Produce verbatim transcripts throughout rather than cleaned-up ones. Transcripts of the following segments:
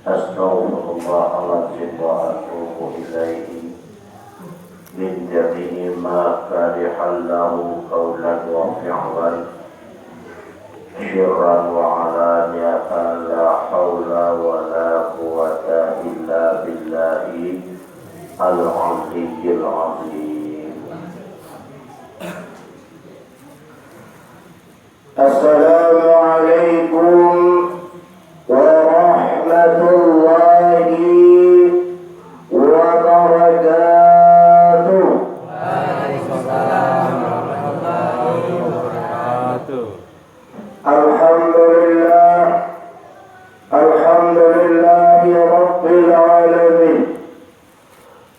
أستغفر الله العظيم وأتوب إليه من جميع ما كان حله قولا وفعلا، سرا وعلانية، لا حول ولا قوة إلا بالله العلي العظيم. السلام عليكم ورحمة الله وبركاته. الحمد لله، الحمد لله رب العالمين.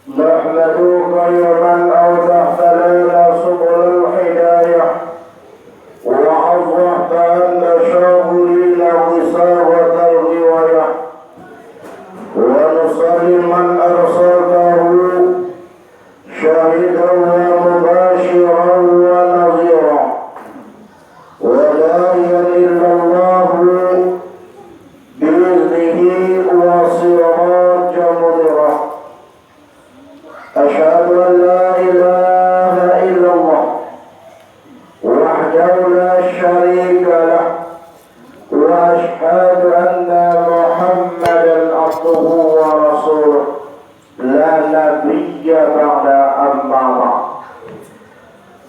نحمده خير من أوضح لنا سبل الهداية، وأوضح أن شاغلين وساوة الغواية، ونصلي من أرسلته شاهدا ومبشرا ونذيرا، وداعيا إلى الله بإذنه وسراجا منيرا. أشهد أن لا إله إلا الله وحده لا شريك له، وأشهد أن محمدا عبده ورسوله، لا نبي بعده، أما بعد.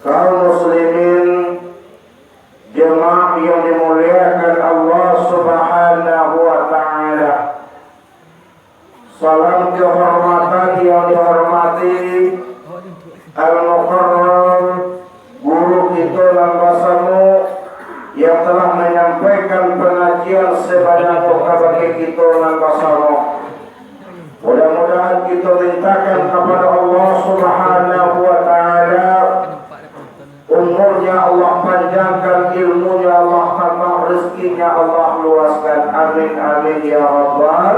Kaum muslimin, jemaah yang dimuliakan Allah Subhanahu wa Ta'ala, salam kehormatan yang dihormati Al-Mukarram, guru kito nan basamo, yang telah manyampaikan pangajian sabana ko kabake kito nan basamo. Mudah-mudahan kito mintakan kapado Allah Subhanahu wa Ta'ala, umurnya Allah panjangkan, ilmunya Allah tambah, rezekinya Allah luaskan. Amin, amin, ya Rabbal.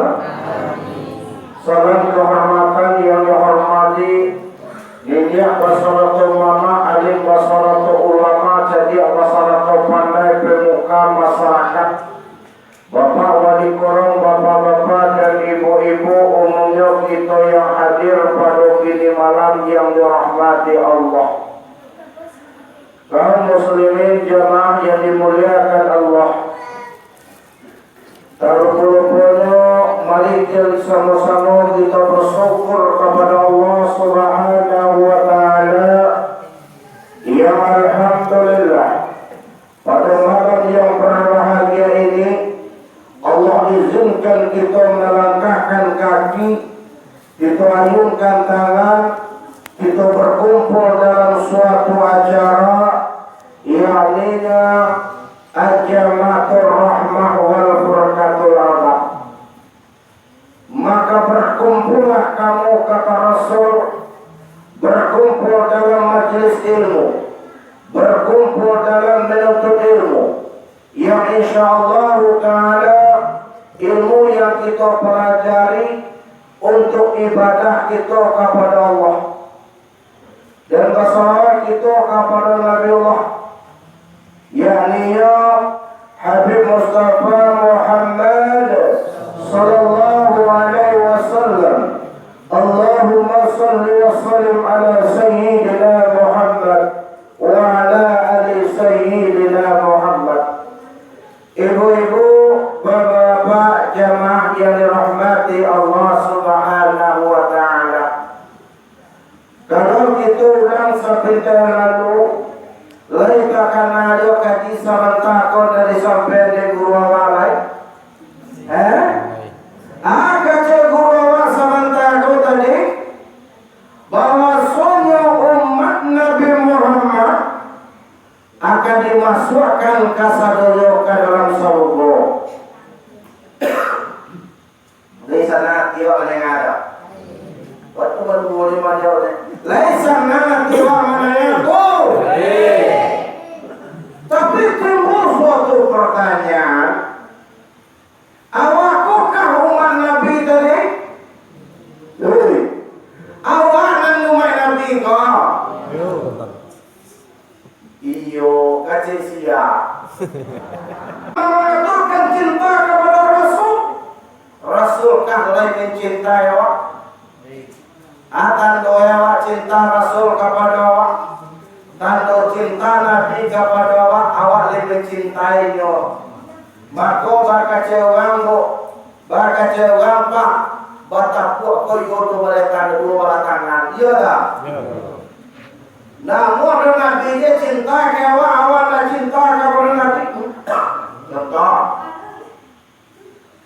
Salam kehormatan yang dihormati niniak basarato mamak, alim basarato ulama, cadiak basarato pandai, pemuka masyarakat, Bapak Wali Korong, bapak-bapak dan ibu-ibu, umumnyo kito yang hadir pado kini malam yang dirahmati Allah. Kaum muslimin, jamaah yang dimuliakan Allah. Talupo-luponyo, mari kito samo-samo kito bersyukur kapado Allah Subhanahu wa Ta'ala, yang alhamdulillah, pada malam yang berbahagia ini, Allah izinkan kito melangkahkan kaki, kito ayunkan tangan, kito berkumpul dalam suatu acara, yakni Jamatul Rahmah wal Furqatul Azam. Maka berkumpullah kamu, kata Rasul, berkumpul dalam majelis ilmu, berkumpul dalam menuntut ilmu, yang insyaallahu ta'ala ilmu yang kita pelajari untuk ibadah kita kepada Allah. Dan basalawat kito kapado Nabiullah, yakni Habib Mustafa Muhammad sallallahu alaihi wasallam. Allahumma salli wa sallim ala Sayyidina Muhammad wa ala ali Sayyidina Muhammad. Ibu-ibu, bapak-bapak, jamaah yang dirahmati Allah Subhanahu wa Ta'ala. Kalau kito urang sapinta lalu, lai takana jo kaji sabanta ko dari sampai dek guru awak lai? Eh? Ah, kecek guru awak sabanta ko tadi, bahwasonyo umat Nabi Muhammad akan dimasuakkan kasadonyo ka dalam sarugo. Lai sanang ati awak mandanga tu. Waktu baru boleh manjawab ni. Lai sanang ati awak mandanga tu. Tapi timbul suatu pertanyaan, awak ko kah umat Nabi tadi? Hei, awak nan umat Nabi ko? Iyo, kecek sia. Mengaturkan cinta kepada Rasul. Rasul Mencintai awak. Ah, tando awak cinta Rasul kapado awak, tando cinta Nabi kapado awak, awak lai mancintainyo. Mako, bakato urang, Bu, bakato urang, Pak, batapuak ko iyo tu baleh tando duo balah tangan, iyo dak? Iyo. Namun Nabi je cinta ka awak, awak ndak cinta kapado Nabi. Contoh,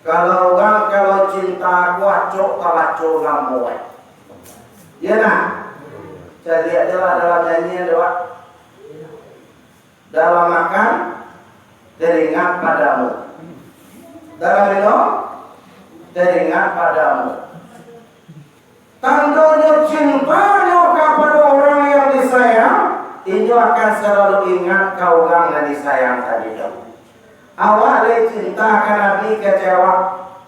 kalau urang kalau cinta, kuacok ka baco namo, eh. Iyo nah. Caliak je lah dalam nyanyian tu, Pak. Dalam makan, teringat padamu. Dalam minum, teringat padamu. Tandonyo cintanyo kapado urang yang disayang, inyo akan salalu ingat ka urang nan disayang tadi tu. Awak lai cinta ka Nabi kecek awak,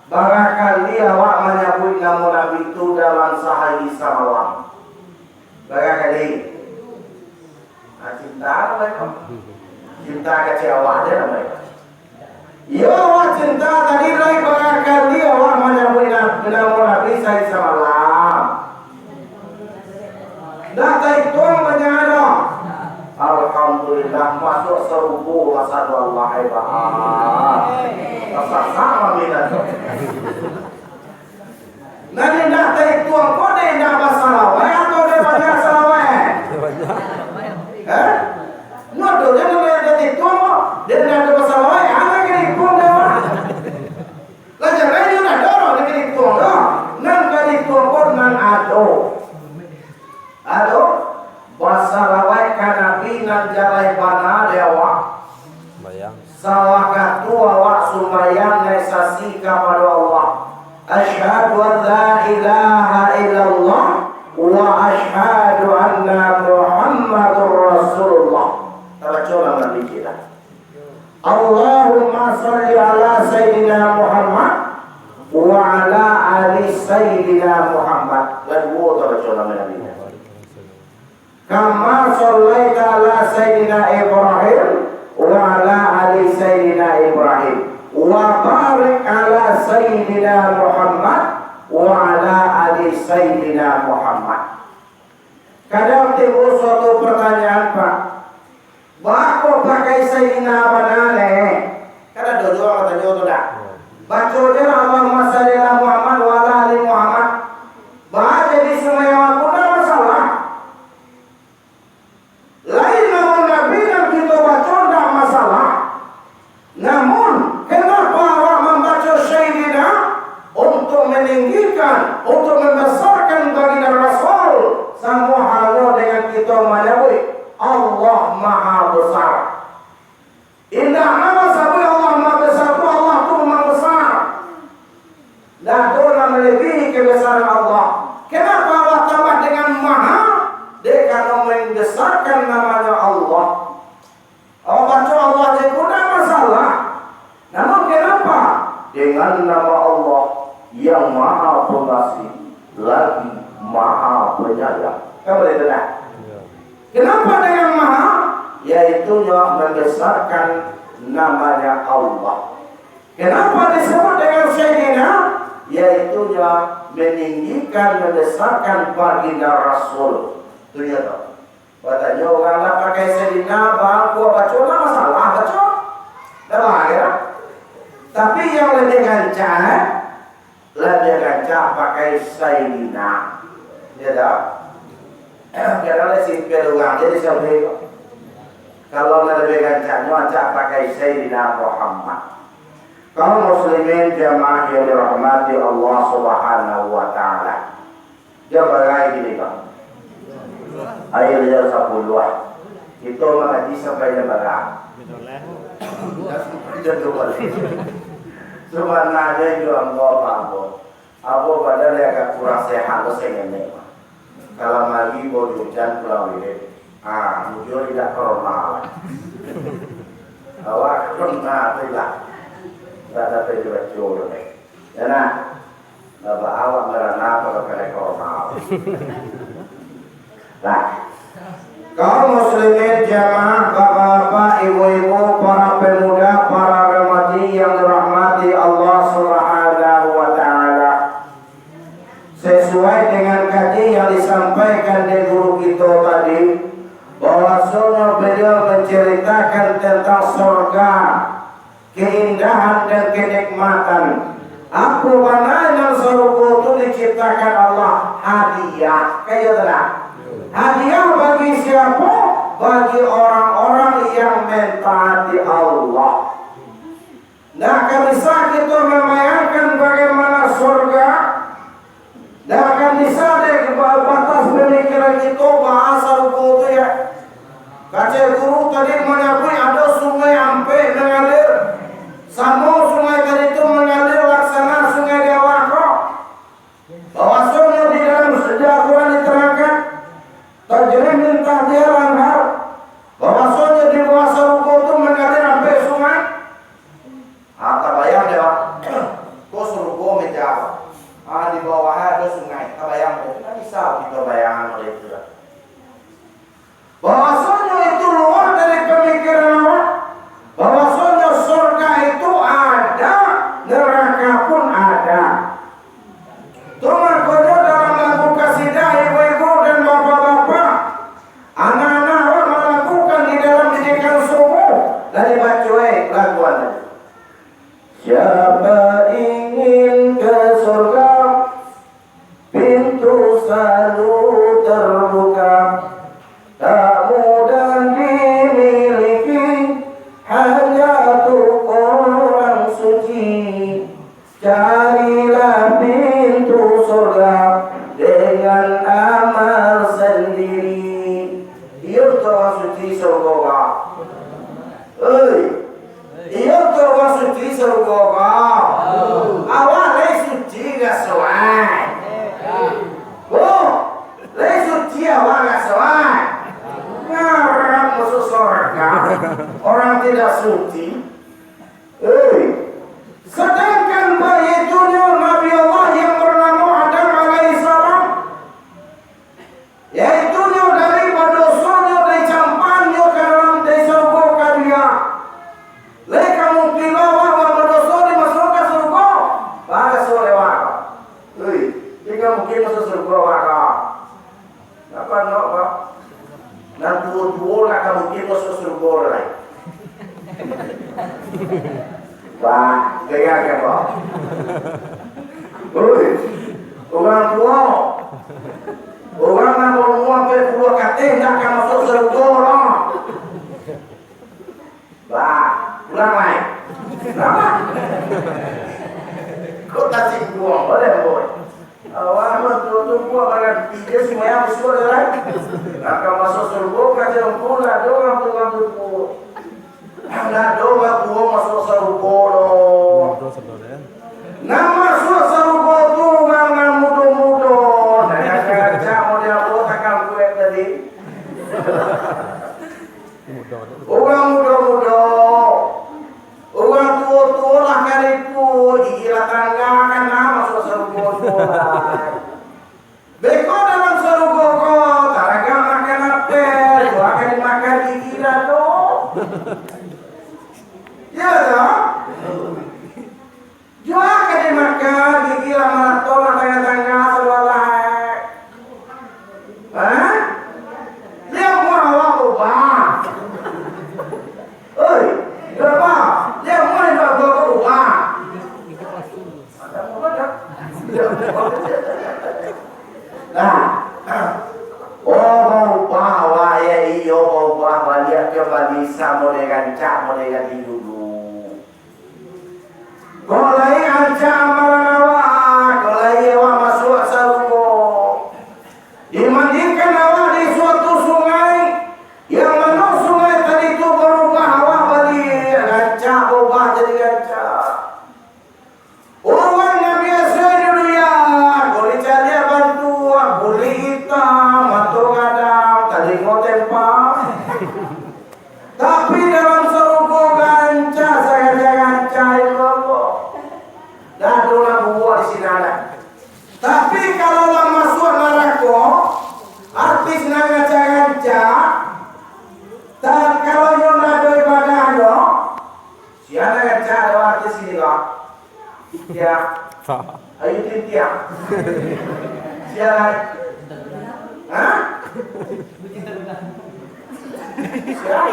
barakali awak manyabuik namo Nabi tu dalam sahari samalam? Barakali? Ah, cinta namo itu. Cinta kecek awak je namo itu. Iyo, awak cinta tadi lai barakali awak manyabuik na-, namo Nabi sahari samalam. Ndak taituang banyak ado. Alhamdulillah, masuak sarugo, masalah Allah hebat. Rasakan amin tu. Nan indak taituang ko dek indak basalawat atau dek banyak salawat? Eh? Nyo tu je nan indak taituang ko, dek indak ado basalawat, anak ka diituang dek awak. Lah jaleh nyo ndak ado urang nan ka diituang doh. Nan ka diituang ko nan ado. Ado basalawat ka Nabi nan jaleh bana dek awak. Bayang. Sawakatu awak sumbayang, nyo sasi kapado Allah, "Asyhadu an la ilaha illallah wa asyhadu anna Muhammadur Rasulullah." Tabaco lah Nabi kito. "Allahumma shalli ala Sayyidina Muhammad wa ala ali Sayyidina Muhammad." Lah duo tabaco Nabi. "Kama shallaita ala Sayyidina Ibrahim wa ala ali Sayyidina Ibrahim, wa barik ala Sayyidina Muhammad wa ala ali Sayyidina Muhammad." Kadang timbul suatu pertanyaan, Pak. Baa kok pakai Sayyidina bana, neh? Kan ado juo urang batanyo tu, dak? Baco je lah, "Allahumma shalli ala Muhammad wa ala ali Muhammad." Baa jadi sumbayang aku ndak masalah. Lain namo Nabi nan kito baco ndak masalah. Namun, kenapa awak mambaco Sayyidina? Untuk meninggikan, untuk membesarkan baginda Rasul, samo halnyo dengan kito manyabuik Allah Maha Besar. Indak nan sabuik Allah Maha Besar tu, Allah tu memang besar. Ndak ado nan melebihi kebesaran Allah. Kenapa Allah tambah dengan Maha? Dek karano membesarkan namanya Allah. Awak baco Allah je pun ndak masalah. Namun kenapa? Dengan nama Allah yang Maha Pengasih, lagi Maha Penyayang. Kan boleh dengar? Kenapa dengan Maha? Yaitunyo membesarkan namanya Allah. Kenapa disebut dengan Sayyidina? Yaitunyo meninggikan, membesarkan baginda Rasul. Tu ya tu. Batanyo urang lah pakai Sayyidina, bangku baco, ndak masalah baco. Ndak bahaya. Tapi yang lebih rancak, eh, lebih rancak pakai Sayyidina. Ya tak? Biarlah simpel urang jadi sampai. Kalau nak lebih rancaknyo, acak pakai Sayyidina Muhammad. Kaum muslimin jamaah yang dirahmati Allah Subhanahu wa Ta'ala. Jan barai kini, Bang. Aia jan sapuluah. Kito mangaji sampai jan bara? Jan dua baleh. Sabananyo inyo ambo, Pak Ambo, ambo badan lai agak kurang sehat lo, sangenek, Bang. Kalamari baru ujan pulang wirid. Ah, mujua indak corona lah. Awak corona tu lah. Indak dapek dibaco doh, eh. Ya nah. Lah ba awak merana pada kena corona. Nah. Kaum muslimin, jamaah, bapak-bapak, ibu-ibu, para pemuda, para remaja yang dirahmati Allah Subhanahu wa Ta'ala. Kan dek guru kito tadi, bahwasonyo beliau mancaritakan tantang sorga, keindahan dan kenikmatan. Apo bana nan sarugo tu diciptakan Allah? Hadiah. Kan iyo tu lah? Hadiah bagi siapo? Bagi orang-orang yang mentaati Allah. Ndak ka bisa kito mambayangkan bagaimana sorga. Ndak akan bisa dek ba-, batas pamikiran kito bahasa ruko tu, ya. Kecek guru tadi manyabuik ado sungai ampek mangalir. Samo sungai tadi tu mangalir laksana sungai di awak ko. Bahwasonyo di dalam sejarah Quran diterangkan, tajri min tahtiha al-anhar, bahwasonyo di bawah sarugo tu mangalir ampek sungai. Ah, tabayang dek awak, ko sarugo meja awak. Ah, di bawah ado sungai, tabayang dek awak. Ndak bisa kito bayang model itu lah. Bahwasonyo itu luar dari pamikiran awak, bahwasonyo surga itu ada, neraka pun ada. Tu makonyo dalam lagu kasidah, ibu-ibu dan bapak-bapak, anak-anak awak malagukan di dalam didikan subuh, dari bacuek laguan tadi. Siapa ingin ke surga, pintu selalu terbuka. Tak mudah dimiliki, hanya untuk orang suci. Carilah pintu surga dengan amal sendiri. Iyo tu orang suci surga. Oi, iyo tu urang suci sarugo ko. Awak lai suci ka suai? Oh, lai suci awak ka suai? Ngarang masuk sorga. Orang tidak suci. Hei, sedangkan baitunyo Nabi Allah yang bernamo Adam alaihissalam, yaitunyo dari badosonyo, dari campahnyo ka dalam, dari sarugo ka dunia. Lai ka mungkin lo awak badoso dimasuakan sarugo? Baa ka suo lewat. Ui, lai ka mungkin masuak sarugo awak ko? Napa no, Pak? Nan tuo-tuo lah ka mungkin masuak sarugo lai. Wah, gaya kan, Pak? Oi, urang tuo, urang nan baumua ampek puluah kateh ndak ka masuak sarugo doh. Bah, ulang lai. Napa? Kok tasingguang, boleh, boy? Awak mah tuo-tuo baganti, dio sumbayang bisuak lai. Ndak ka masuak sarugo, kato Angku, ndak ado urang tuo-tuo. Ndak ado urang tuo masuak sarugo doh. Nan masuak sarugo tu urang nan mudo-mudo. Nan rancak model apo takam kuek tadi. Urang mudo-mudo. Urang tuo-tuo lah karipu, gigi lah tangga, kan lah masuak sarugo tu lah. Beko dalam sarugo ko, taraga makan apel, tu akan dimakan gigi dado. Iyo toh? Jua ka dimakan, gigi lah marato lah tangga-tangga, salualah. Hah? Liau muah awak baubah. Oi, baa? Liau muah awak baubah. Nah, oh, baubah awak, ya iyo, baubah baliak ka bali samo dek rancak model dari dulu. Kok lai rancak amalan awak, kok lai awak masuak sarugo. Dimandikan awak di suatu sungai, yang mano sungai tadi tu barubah awak baliak, rancak barubah jadi rancak. Urang nan biaso dulu ya, kulik caliak bantuak, kulik itam, mato gadang, talingo tempa. Tapi dalam sarugo rancak, sarancak-rancak ilmu Allah. Dak ado lah buruak di sinan lah. Tapi kalau lah masuak narako, artis nan rancak-rancak, ta-, kalau nyo ndak ado ibadahnyo, sia nan rancak ado artis ini kok. Sia. Ayu Ting Ting. Sia lai. Hah? Siap?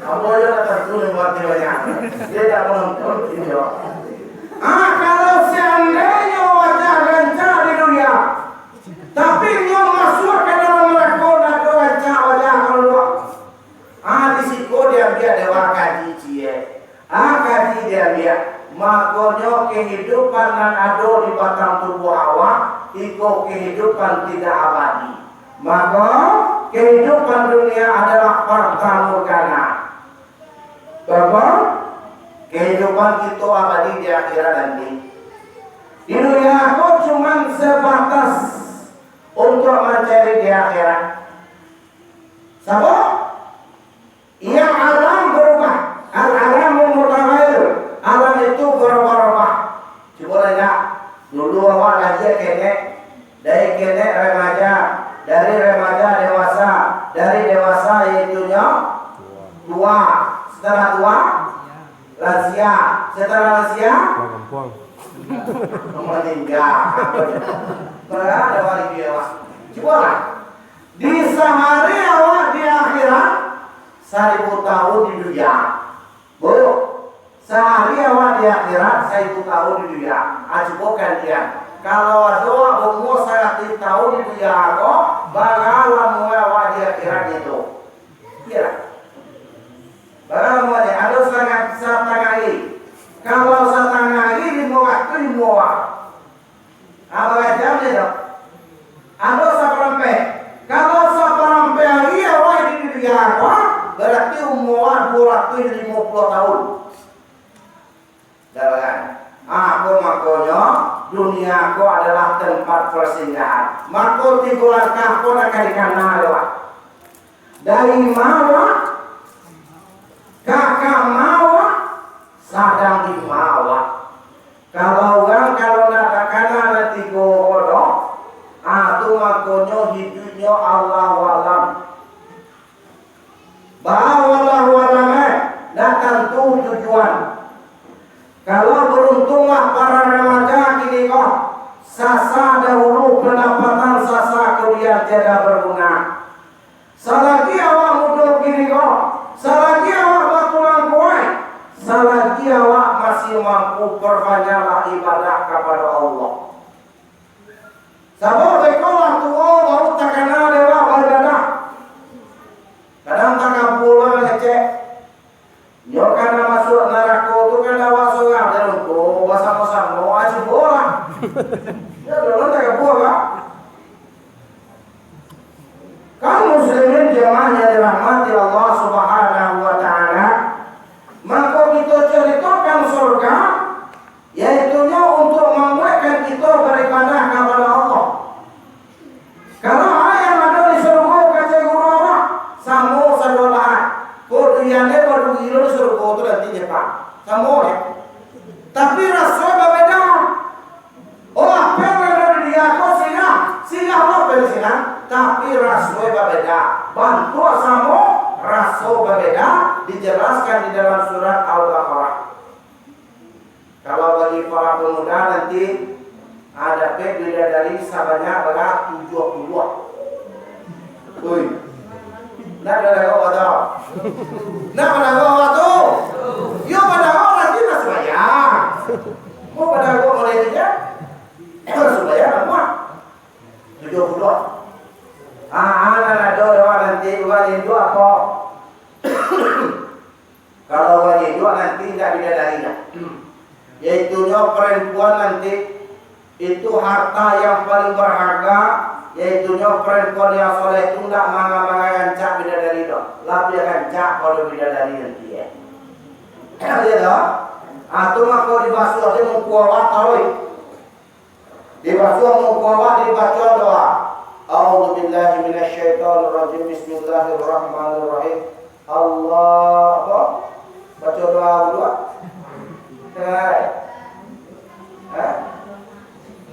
Ambo aja dah tantu yang buat dia banyak. Dia tak menonton video. Ah, kalau seandainya wajah rancak di dunia, tapi nyo masuk ka dalam narako, ndak ado rancak wajah kaluar. Ah, di siko diambiak dewa kaji ciek. Ah, kaji diambiak. Makonyo kehidupan nan ado di batang tubuah awak, iko kehidupan tidak abadi. Mako, kehidupan dunia adalah fata morgana. Bapa, kehidupan kito abadi di akhirat nanti. Di dunia ko cuman sebatas untuk mancari di akhirat. Sabab yang alam berubah, al-alamu mutaghayyir, alam itu berubah-ubah. Cubo lah indak, dulu awak lahia ketek, dari ketek remaja, dari remaja dewasa, dari dewasa yaitunyo tua, setelah tua lansia, setelah lansia maningga. Berada wali biawa. Cubolah, di sahari awak di akhirat, saribu tahun di dunia. Bu, sahari awak di akhirat, saribu tahun di dunia. Ah, cubo kalian. Kalau ado awak baumua saratuih tahun di dunia ko, bara lamo awak di akhirat itu? Iyo lah. Bara lamo ni? Ado satangah, satangah hari. Kalau satangah hari, limo ratuih umua awak. Ah, bara jam je tu? Ado saparampek. Kalau saparampek ari awak di dunia ko, berarti umua awak duo ratuih limo puluah tahun. Dalam. Ah, ko makonyo, dunia ko adalah tempat persinggahan. Mako, tigo langkah ko nan ka dikana dek awak. Dari ma awak, ka, ka ma awak, sadang di ma awak. Kalau urang, kalau ndak takana nan tigo ko doh, ah, tu makonyo hiduiknyo Allahu alam. Baa Allahu alam, eh, ndak tantu tujuan. Kalau baruntunglah para remaja kini ko, sasa dahulu pandapatan, sasa kamudian tiada baguna. Salagi awak mudo kini ko, salagi awak batulang kuaik, salagi awak masih mampu, parbanyaklah ibadah kapado Allah. Sabab beko lah tuo, baru takana dek awak baibadah. Kadang takabua lah ngecek. Nyo ka nan masuak narako tu kan awak sorang, jan lupo basamo-samo, ah, cubolah. Yo, dulu takabua, Pak. Kaum muslimin jamaah yang dirahmati Allah Subhanahu wa Ta'ala, mako kito caritokan surga, yaitunyo untuk manguatkan kito baribadah kapado Allah. Kalau ayam ado di sarugo, kecek guru awak, samo sadolah. Ko duian e baru gilo di sarugo tu nanti je, Pak. Samo je. Tapi raso babeda. Oh, apo nan ado di dia ko singa, singa lo pen singa, tapi raso babeda. Bantuak samo, raso babeda, dijelaskan di dalam surat Al-Baqarah. Kalau bagi para pemuda nanti, ah, dapek bidadari sabanyak bara tujuah puluah. Oi. Ndak badago batal. Ndak badago awak tu. Yo badago rajin lah sumbayang. Mau badago model tu je. Sumbayang lah muah. Tujuah puluah. Ah, ah, nan ado doa nanti, urang rindu apo? Kalau urang rindu nanti indak bidadari lah. Yaitunyo perempuan nanti, itu harta yang paling berharga, yaitunyo perempuan yang soleh tu ndak manga-manga rancak bidadari doh. Labiah rancak pado bidadari nanti, eh. Iyo doh. Ah, tu mako dibasuah se muko awak taruih. Dibasuah muko awak, dibaco doa. A'udzubillahi minasyaitonirrajim. Bismillahirrahmanirrahim. Allah, apo? Baco doa dulu, ah. Dengar. Hah?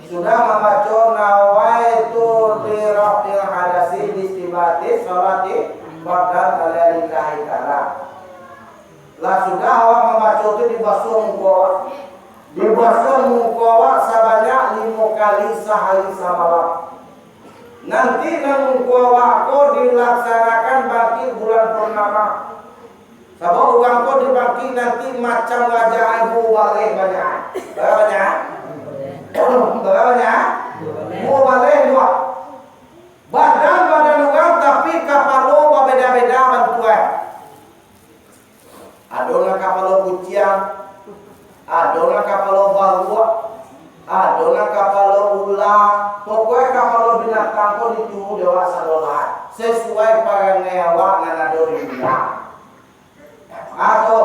Sudah mambaco nawaitu li raf'il hadasi bi istibati sholati fardan ala lillahi ta'ala. Lah sudah awak mambaco tu, dibasuah muko awak. Dibasuah muko awak sabanyak limo kali sahari samalam. Nanti nan mungko awak ko dilaksanakan bangkik bulan purnama. Sabab urang ko dibangkik nanti macam wajah ai, mubaleh banyak. Bara banyak? Bara banyak? Mubaleh juo. Badan-badan urang, tapi kapalo babeda-beda bantuak. Ado nan kapalo kuciang, ado nan kapalo baruak, ado nan kapalo ula. Pokoknyo kapalo binatang ko ditiru dek awak sadolah, sasuai parangai awak nan ado di dunia. Ado,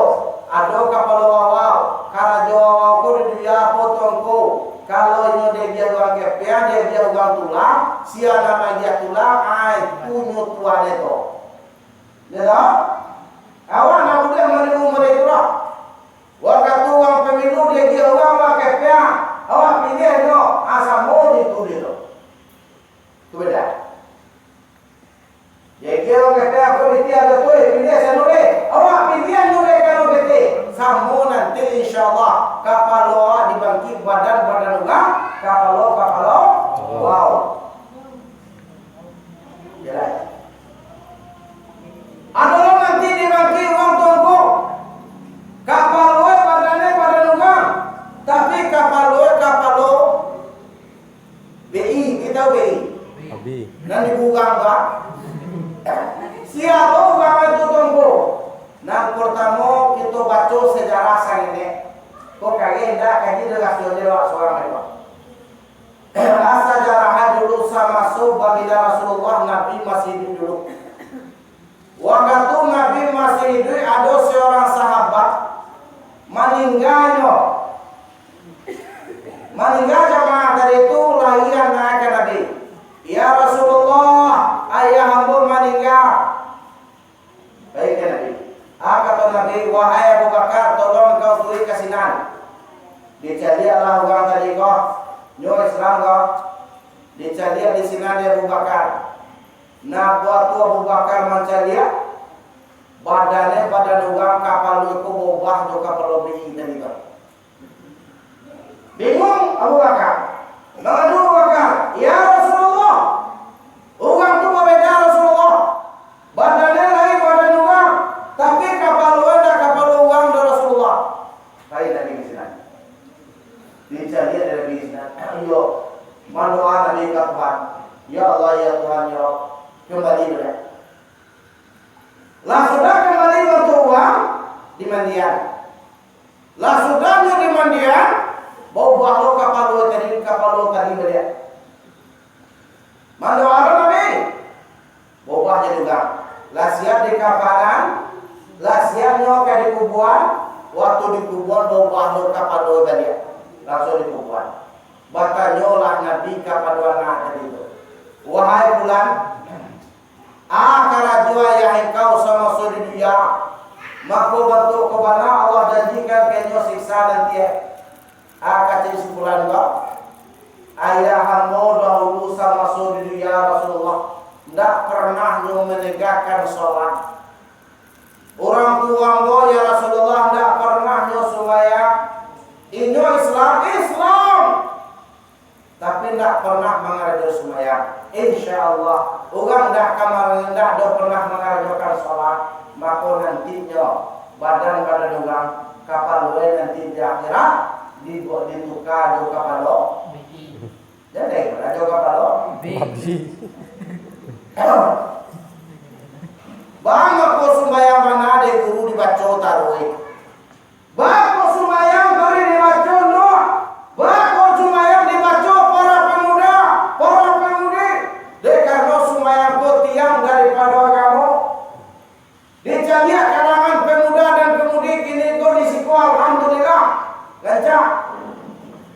ado kapalo awau, karajo awau ko di dunia apo tu ngku? Kalau inyo diagiah urang kepeang, diagiah urang tulang, sia nan maagiah tulang, ai, punyo tuan e tu. Yo toh? Awak ndak buliah maniru model itu lah. Wakatu urang pemilu diagiah urang urang kepeang, awak piliah nyo, ah, samo jo itu dek tu. Tu beda. Diagiah urang kepeang, ko ditiak tu, piliah si anu deh. Awak piliah nyo dek anu deh. Samo nanti, insya Allah, kapalo awak dibangkik badan-badan urang, kapalo-kapalo awau. Ado lo nanti dibangkik urang tu ngku. Kapalo e badan e badan urang, tapi kapalo e kapalo B I, kito B I. Abi. Nan di urang tu. Sia tu urang tu ngku? Nan partamo kito baco sajarah sangenek. Ko kareh indak kaji dek rasionyo awak surang tu. Sajarah dulu samaso babila Rasulullah Nabi masih iduik dulu. Wakatu Nabi masih iduik, ado surang sahabat maningganyo. Maningga jamaah tadi tu, lari anak ka Nabi. "Ya Rasulullah, ayah ambo maningga." Pai ka Nabi. Ah, kato Nabi, "Wahai Abu Bakar, tolong kau turuik ka sinan." Dicaliaklah urang tadi ko, nyo Islam ko. Dicaliak di sinan dek Abu Bakar. Nah, wakatu Abu Bakar mancaliak, badannyo badan urang, kapalo iko baubah jo kapalo B I tadi ko. Bingung Abu Bakar. Mangadu Abu Bakar, "Ya Rasulullah, urang tu babeda, Rasulullah. Badannyo lain badan urang, tapi kapalo indak kapalo urang doh, Rasulullah." Pai Nabi di sinan. Dicaliak dari Nabi di sinan. Iyo, mandoa Nabi ka Tuhan. "Ya Allah, ya Tuhan, ya Rabb, kambali baliak." Lah sudah kambali bantuak urang, dimandian. Lah sudah nyo dimandian, baubah lo kapalo tadi, kapalo tadi baliak. Mandoa lo Nabi, baubah jadi urang. Lah siap dikafanan, lah siap nyo ka dikubuan, wakatu dikubuan baubah lo kapalo baliak. Langsuang dikubuan. Batanyolah Nabi kapado anak tadi tu, "Wahai Fulan, a karajo ayah engkau samaso di dunia, mako bantuak ko bana Allah janjikan ka inyo siksa nanti, eh." A kecek si Fulan ko, "Ayah ambo dahulu samaso di dunia, Rasulullah, ndak pernah nyo manegakkan sholat. Urang tuo ambo, ya Rasulullah, ndak pernah nyo sumbayang. Inyo Islam, Islam, tapi ndak pernah mangarajo sumbayang. Insya Allah, urang ndak ka ma-, ndak doh pernah mangarajokan sholat, mako nantinyo badan-badan urang, kapalo e nanti di akhirat, dibuek, dituka jo kapalo." Jadi, rajo kapalo. Babi. Baa mako sumbayang bana dek guru dibaco taruih? Baa mako sumbayang taruih dibaco ndak? Baa mako sumbayang dibaco para pemuda, para pemudi? Dek karano sumbayang ko tiang daripado agamo. Dicaliak kalangan pemuda dan pemudi kini ko di siko, alhamdulillah, rancak.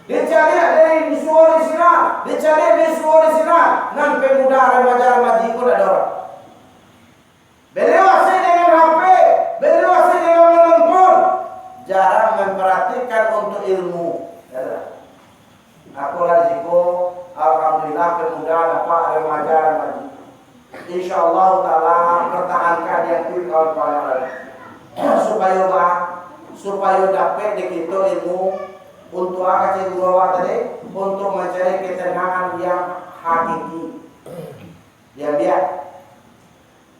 Dicaliak dari suo di sinan, dicaliak dari suo di sinan, nan pemuda remaja-remaji ko ndak ado. Baliau asik dengan H P, baliau asik dengan manonton, jarang memperhatikan untuk ilmu. Apolah di siko, alhamdulillah, pemuda nampak remaja-remaji. Insya Allah Taala, pertahankan yang tu, kawan-kawan yang lain. Supayo ba-, supayo dapek di kito ilmu untuk, a kecek guru awak tadi, untuk mancari ketenangan yang hakiki. Diambiak.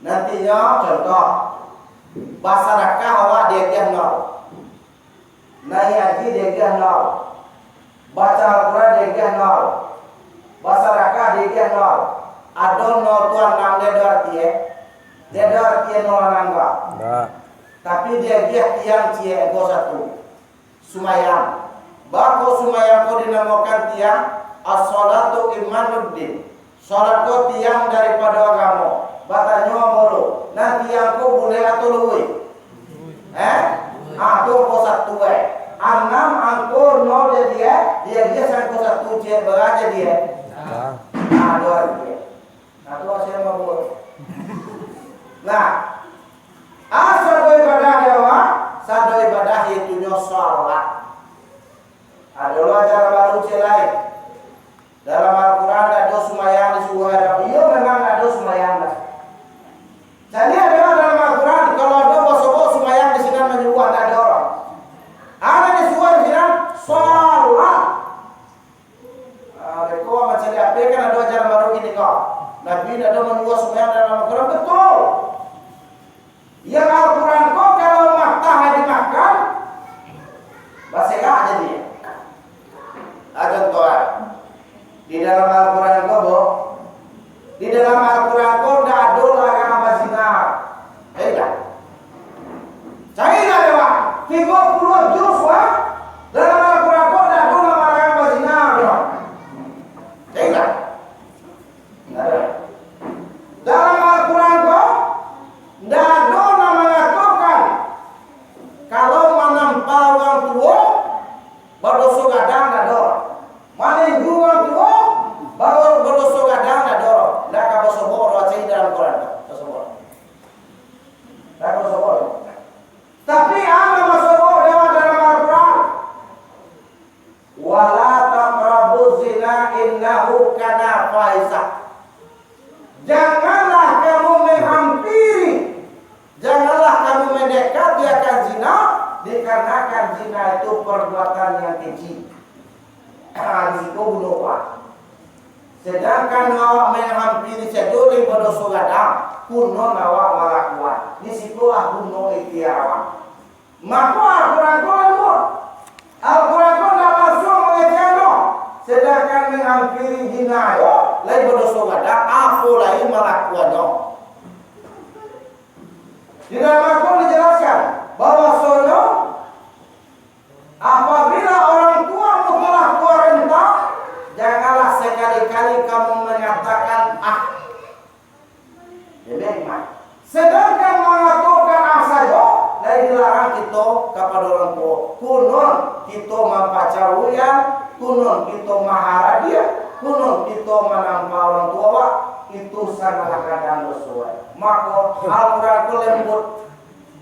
Nantinyo, contoh, basadakah awak diagiah nol. Naiak haji diagiah nol. Baca Al-Quran diagiah nol. Basadakah diagiah nol. Ado nol tu anam, dia ado arti, eh? Dia ado arti nol anam ko. Nah. Tapi diagiah tiang ciek ko satu. Sumayang. Bako sumayang ko dinamokan tiang, as-sholatu imaduddin. Sholat ko tiang daripado agamo. Batanyo ambo lu, nan tiang ko bulek atau luruih? Eh? Ah, tu ko satu, eh. Anam, angko nol jadi, eh. Dia, dia sangko satu ciek bara jadi, eh. Nah. Ah, dua, tiga. Nah, tu hasil mabuk. Nah, asa ibadah dia, Wak. Sado ibadah, itunyo sholat. Ado lo ajaran baru ciek lai. Dalam Al-Quran ndak ado sumayang disuruah ado. Iyo, memang ndak ado sumayang dah. Jadi ado dalam Al-Quran, kalau ado basobok sumayang di sinan manyuruah, ndak ado. Ado disuruah di sinan, sholat. Ah, beko macam di ape kan ado ajaran baru kini ko. Nabi ndak ado manyuruah sumayang dalam Al-Quran, betul. Yang Al-Quran ko kalau matah dimakan, baserak jadi. Ah, contoh, ah. Di dalam Al-Quran ko, bo, di dalam Al-Quran ko ndak ado larang bazina. Carilah. Carilah dek awak. Tigo puluah juz, wah. Dalam Al-Quran ko ndak ado nan malarang bazina, doh. Carilah. Dalam Al-Quran ko, ndak ado nan mangatokan, kalau manampa urang tuo, badoso gadang, ndak ado. Maninju urang tuo, bado-, badoso gadang, ndak ado. Ndak ka basobok doh, cari dalam Quran ko. Basobok. Ndak ka basobok doh. Tapi, a nan basobok dek awak dalam Al-Quran. "Wala taqrabuz zina innahu kana fahisyah." Janganlah kamu menghampiri, janganlah kamu mendekati akan zina, dikarenakan zina itu perbuatan yang keji. Ah, di siko bunuh awak. Sedangkan awak menghampiri sajo lai badoso gadang, kunon awak malakuan. Di sikolah bunuh ikhtiar awak. Mako, Al-Quran ko lembut. Al-Quran ko ndak mangecek doh. Sedangkan manghampiri zina yo, lai badoso gadang, apo lai malakuannyo. Di dalam Al-Quran dijelaskan bahwasonyo, apabila orang tuamu telah tua renta, janganlah sekali-kali kamu mengatakan, "Ah." Demikian. Sedangkan mangatokan a sajo, lai dilarang kito kapado urang tuo. Kunon kito mampacaruian, kunon kito maharadiah, kunon kito manampa urang tuo, wak, itu sangalah gadang doso. Mako, Al-Quran ko lembut.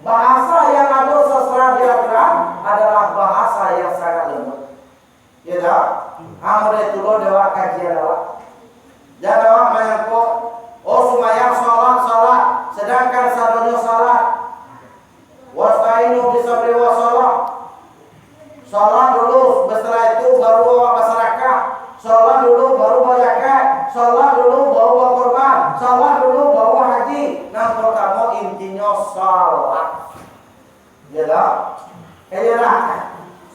Bahasa yang ado sastra di Al-Quran adalah bahasa yang sangat lembut. Iyo dak? Amun dek tu lo dek awak kajian awak. Jan awak manyangko, oh, sumbayang, salat, salat, sadangkan sadonyo salat. Wasta'inu bisabri wassalah. Salat dulu, setelah itu baru awak basadakah. Salat dulu, baru bazakat. Salat dulu, baru bakurban. Salat dulu, baru haji. Nan partamo intinyo salat. Iyo dak? Iyo dak?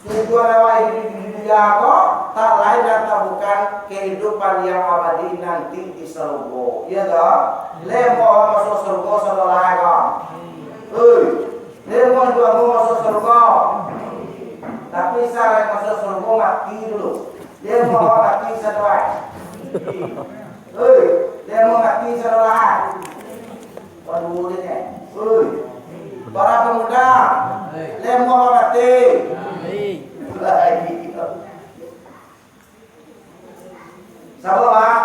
Tujuan awak iduik di dunia ko, tak lain dan tak bukan kehidupan yang abadi nanti di sarugo. Iyo dak? Lai amuah masuak sarugo sadolah ko? Oi, lai amuah juo masuak sarugo? Tapi syarat masuak sarugo mati dulu. Lai amuah mati sadolah. Oi, lai amuah mati sadolah. Waduh, dia ni. Oi. Para pemuda, lai amuah mati. Lai. Saba, Bang?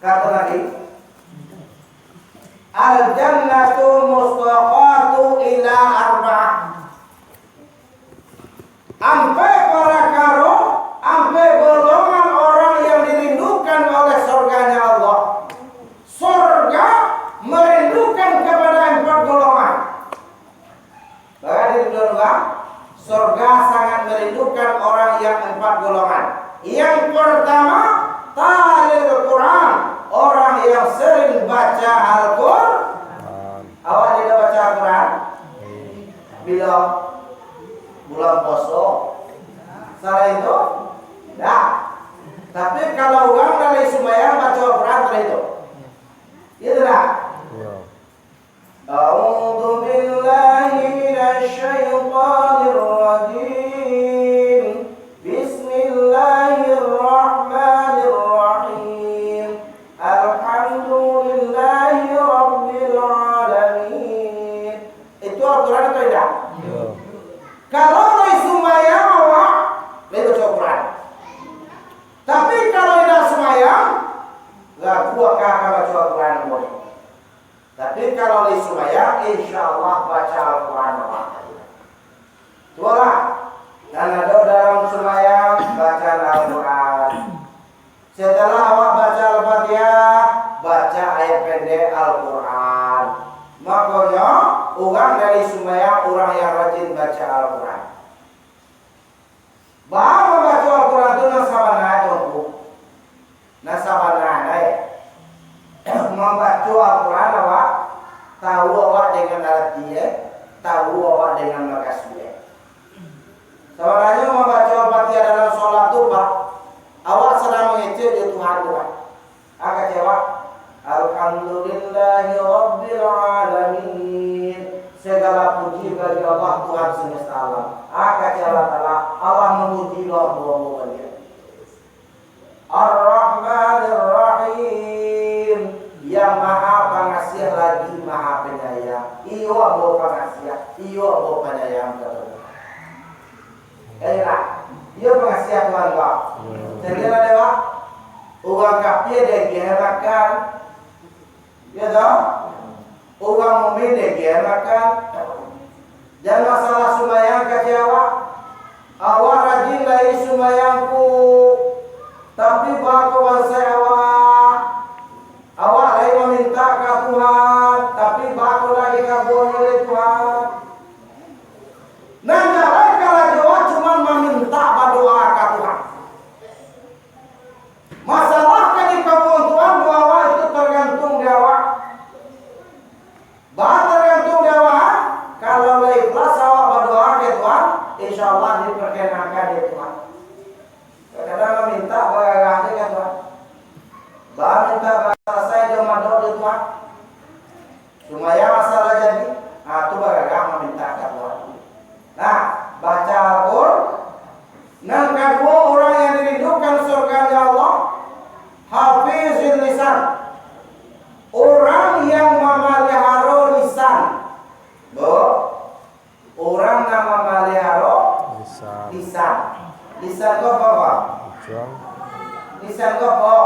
Kato Nabi, "Al-jannatu mustaqatu ila arba'ah." Ampek parakaro, ampek golongan orang yang dirindukan oleh surganya Allah. Surga merindukan kepada empat golongan. Bara dirindukan urang? Surga sangat merindukan orang yang empat golongan. Yang pertama, talil Quran. Orang yang sering baca Al-Quran. Awak tidak baca Al-Quran? Bila? Bulan puasa. Selain itu, tidak. Tapi kalau orang dari sumbayang baca Al-Quran, selain itu. Iya tidak? أعوذ بالله من الشيطان الرجيم. بسم الله الرحمن الرحيم. الحمد لله رب العالمين. Itu Al-Quran atau tidak? Kalau lai sumbayang awak, lai baca Al-Quran. Tapi kalau indak sumbayang, lagu akan baca Al-Quran boleh. Tapi kalau lai sumbayang, insya Allah baca Al-Quran awak. Tulah, nan ado dalam sumbayang, baca Al-Quran. Setelah awak baca Al-Fatihah, baca ayat pendek Al-Quran. Makonyo, urang dari sumbayang, urang yang rajin baca Al-Quran. Baa mambaco Al-Quran tu nan sabananyo tu, Ngku? Nan sabananyo, mambaco Al-Quran awak tahu awak dengan arati, eh, tahu awak dengan makasuik, eh. Sabananyo mambaco Al-Fatihah dalam solat tu, Pak, awak sadang mangecek jo Tuhan tu, Pak. Aka cewa, Alhamdulillahi Rabbil Alamin. Segala puji bagi Allah, Tuhan semesta alam. Aka cewa Allah Ta'ala, Allah memuji Allah, Allah mulia. Ar-Rahmanir Rahim. Yang Maha Pangasiah lagi Maha Penyayang. Iyo ambo pangasiah, iyo ambo panyayang, kato Tuhan. Kailah, iyo pangasiah Tuhan ko. Jadi lah dewa, urang kapia diagiah makan. Iyo toh? Urang mukmin diagiah makan. Jan masalah sumbayang kecek awak. Awak rajin lai sumbayang ko. Tapi bako bansaik awak. Awak lai mamintak ka Tuhan, tapi bako lai dikabulkan dek Tuhan. Nan jaleh karajo awak cuman mamintak badoa ka Tuhan. Masalah ka dikabulkan Tuhan, doa awak itu tergantung di awak. Baa tergantung di awak, kalau lah ikhlas awak badoa ka Tuhan, insya Allah diperkenankan dek Tuhan. Kadang-kadang mintak bagarah se ka Tuhan. Baa mintak bagarah se jo madok jo Tuhan. Sumbayang asa lah jadi, ha, tu bagarah mamintak ka Tuhan. Nah, baca Al-Quran. Nan kaduo, urang yang dirindukan surganya Allah, hafizil lisan. Urang yang mamaliharo lisan. Bu, urang nan mamaliharo lisan. Lisan. Lisan tu apo, Pak? Ujung. Lisan tu apo?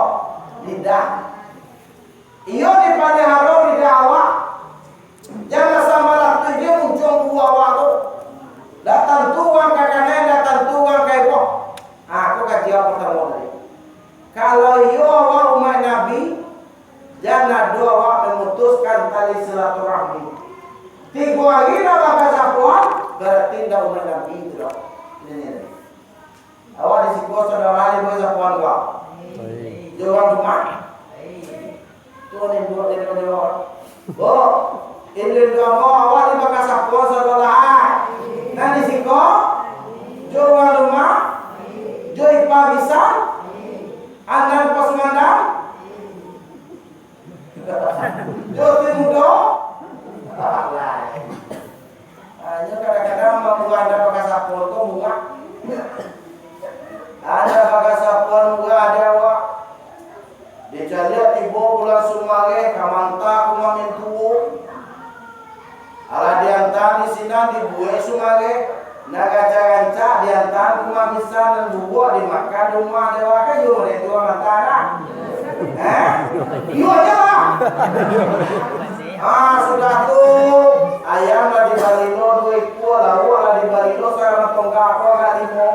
Lidah. Iyo dipaliharo lidah awak. Jan sambalang tu di ujung gua awak tu. Ndak tantu urang ka kanai, ndak tantu urang ka iboh. Ah, tu kaji awak partamo tadi. Kalau iyo awak umaik Nabi, jan ado awak mamutuskan tali silaturahmi. Tigo ari ndak bakasapoan, barati ndak umaik Nabi tu doh. Ini, ini. Awak di siko saudara ni bakasapoan ko? Baik. Jo urang rumah? Tu ni buat dia punya orang. Bo, ini dua mau awak ni bakasapoan saudara. Nah, di siko? Jo urang rumah? Jo ipa bisa? Anan pas mandang? Jo ti mudo? Alah. Ah, inyo kadang-kadang mambuek ado bakasapoan ko murah. Ado bakasapoan murah ado awak. Dicaliak tibo bulan Sumareh, ka manta ka mamintuo. Alah dianta di sinan dibuek Sumareh. Nan rancak-rancak dianta ka rumah bisan, nan buruak dimakan di rumah dewa, kan iyo model tu urang manta, nah? Eh? Iyo ajo lah. Ah, sudah tu, ayam lah dibarilo duo ikua, lauak lah dibarilo sakarang tonggak ko agak limo.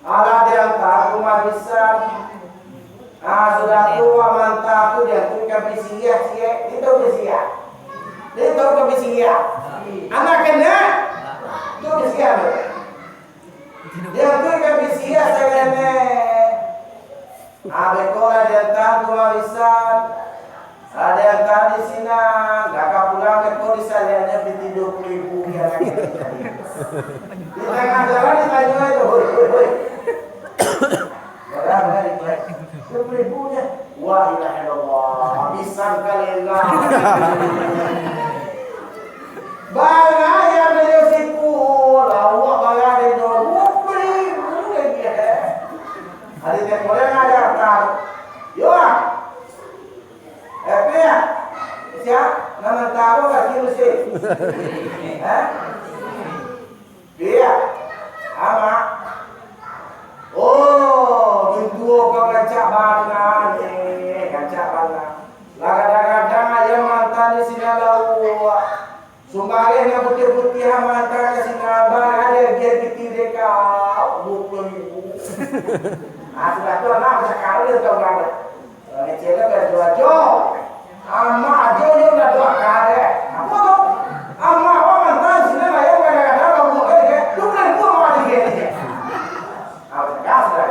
Alah dianta ka rumah bisan. Ah, sudah tu, urang manta tu diantukan pai siriah ciek. Di tau pai siriah? Di tau ka pai siriah? Anak kena? Tu pai siriah tu. Diantukan pai siriah saketek. Ah, beko lah diantaan tu, Mak Bisan. Lah diantaan di sinan, lah ka pulang beko disaliaknyo pitih duo puluah ribu ka laki. Di tangah jalan ditanyo tu, "Hoi, hoi, hoi. Bara, bara, duo puluah ribu nyo?" "La ilaha illallah, Mak Bisan kalela." Bara nan inyo siku, lawak bara nan inyo, duo puluah ribu lai, eh. Ari tempo lai ngaja harta tu. Yo, ah. Eh, Piak. Sia? Nan mantaro kaki besi. Eh? Piak. Amak. Oh, mintuo ko rancak bana, eh, rancak bana. Lah kadang-kadang ayam maanta di sinan lauak. Sumbareh nan putiah-putiah maanta ka sinan, bara nan agiah pitih dek kau, duo puluah ribu. Ah, sudah tu anak macam kau dia tahu nama. Orang kecil kan dah dua jo. Amak ajo nyo dah dua kali. Apo tu? Amak awak maanta sinan ayam kadang-kadang kamu kan dia. Duo puluah ribu amak ajo dia. Ah, cegah sudah.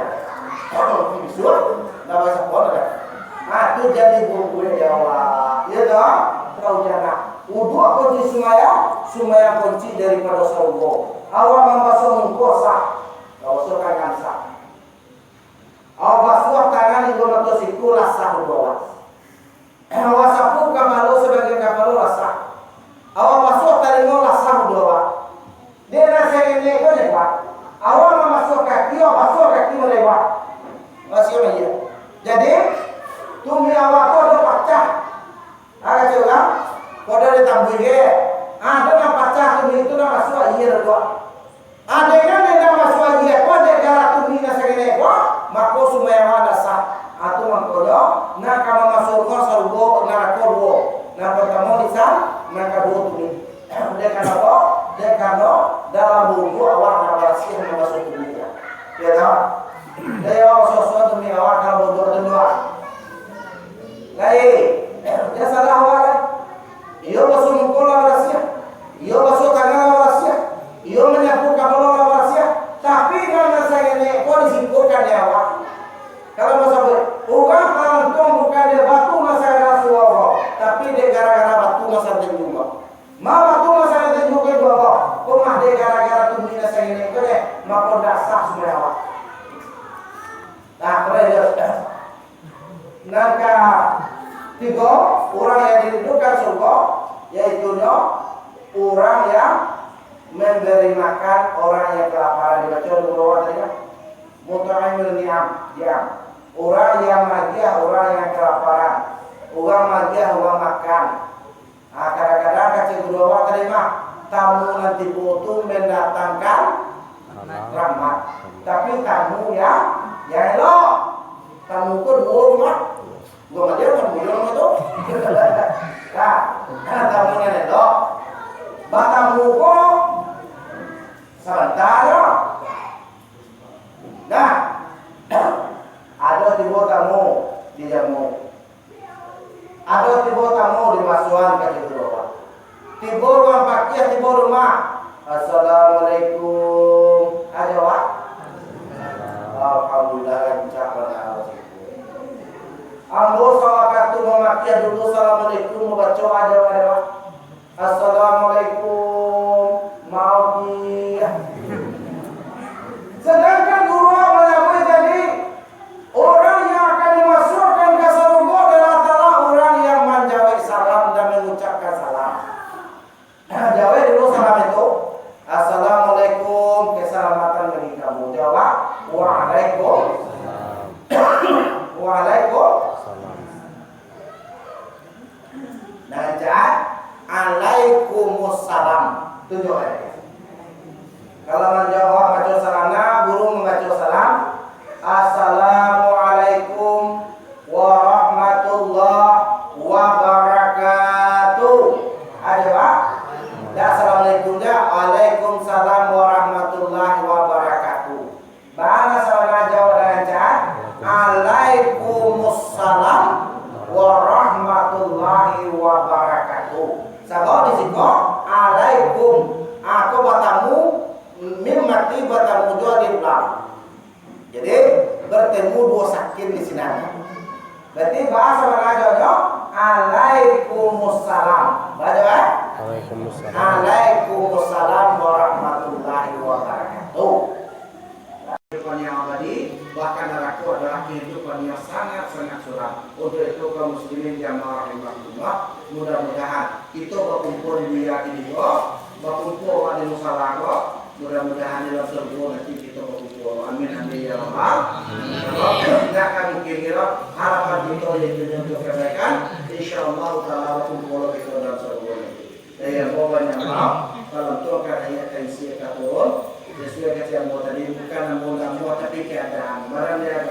Bisuak, ndak basapon dah. Ah, tu jadi bumbui di awak. Iyo toh? Tahu jangan. Uduak kunci sumbayang, sumbayang kunci daripado sarugo. Awak mambasuah muko sah, mambasuah tangan sah. Awak basuah tangan, igo mato siku lah sah uduak awak. Awak sapu kapalo sabagian kapalo lah sah. Awak basuah talingo lah sah uduak awak. Dek nan saketek ko je, Pak. Awak mambasuah kaki, awak basuah kaki malewat. Masih ma iyo. Jadi, tumik awak tu ado pacah. Ha, kecek urang, ko ado ditambuih ke? Ha, ado nan pacah tumik tu, nan masuak aia dek awak. Andai kan indak masuak aia ko, dek darah tumik nan saketek ko, mako sumbayang awak ndak sah. Itu mangkonyo, nan ka mamasuak urang sarugo, narako duo. Nan partamo lisan, nan kaduo tumik. Dek karano apo? Dek karano dalam bauduak awak ndak barasiah mambasuah tumik. Iyo toh? Jadi awak basuah-basuah tumik awak kalau bauduak tu doh. Lai, jan salah awak lai. Iyo basuah muko lah barasiah, iyo basuah tangan lah barasiah, iyo manyapu kapalo lah barasiah, tapi nan saketek ko disingkokan dek awak. Kalau basabuik, urang talantuang bukan dek batu nan sagansuo ko, tapi dek gara-gara batu nan satanjung ko. Ma batu nan satanjung ko juo ko, ko mah dek gara-gara tumik nan saketek ko deh, mako ndak sah sumbayang awak. Nah, terus. Nan katigo, urang yang dirindukan surga, yaitunyo urang yang memberi makan orang yang kelaparan. Dibaco dulu awak tadi kan? Mut'imul ni'am, diam. Urang yang magiah urang yang kelaparan. Urang magiah urang makan. Ah, kadang-kadang kecek guru awak tadi mah, tamu nan tibo tu mandatangkan rahmat. Tapi tamu yang, yang elok. Tamu ko duo mah. Duo macam tamu yang tu. Nah, tamu nan elok. Batamu ko sabanta jo. Nah, ado tibo tamu dijamu. Ado tibo tamu dimasuakan ka juru awak. Tibo urang pakiah tibo rumah. "Assalamualaikum." Ajo awak. Alhamdulillah, rancak bana. Ambo sawakatu mamakiah dulu, "Assalamualaikum," mambaco ajo awak. "Assalamualaikum, maaf, Ki." Sedangkan guru manyabuik tadi, urang yang akan dimasuakkan ka sarugo adalah, adalah urang yang manjawek salam dan mangucapkan salam. Jawek dulu salam itu. "Assalamualaikum, keselamatan bagi kamu." Jawab, "Waalaikum." Waalaikum. Nan cak, "Alaikumussalam." Tujuah ayat. Kalau manjawab baco salam, nah, guru mambaco salam, "Assalamualaikum warahmatullahi wabarakatuh." Ajo, Pak? Dak assalamualaikum, dak. "Waalaikumsalam warahmatullahi wabarakatuh." Bana sabana jawab dengan cak, "Alaikumussalam warahmatullahi wabarakatuh." Sabab di siko, alaikum, ako batamu, mim mati batamu jo alif lam. Jadi, Bertemu duo sakin di sinan. Berarti bahasa Malajonyo, "Alaikumussalam." Baca, eh? Waalaikumsalam. "Alaikumussalam warahmatullahi wabarakatuh." Kehidupan yang abadi, bahkan narako adalah kehidupan yang sangat-sangat suram. Untuk itu, kaum muslimin jamaah rahimakumullah, mudah-mudahan kito bakumpua di dunia kini ko, bakumpua awak di musala ko, mudah-mudahan di dalam surga nanti kito bakumpua. Amin, amin, ya rabbal alamin. Indak ka mungkin kiro harapan kito yaitu untuk kebaikan, insyaallah taala bakumpua kito dalam surga nanti. Dari ambo banyak maaf, kalau tu akan ayat ka isi ka turun, sesuai ka ambo tadi, bukan ambo ndak amuah, tapi keadaan. Barang dia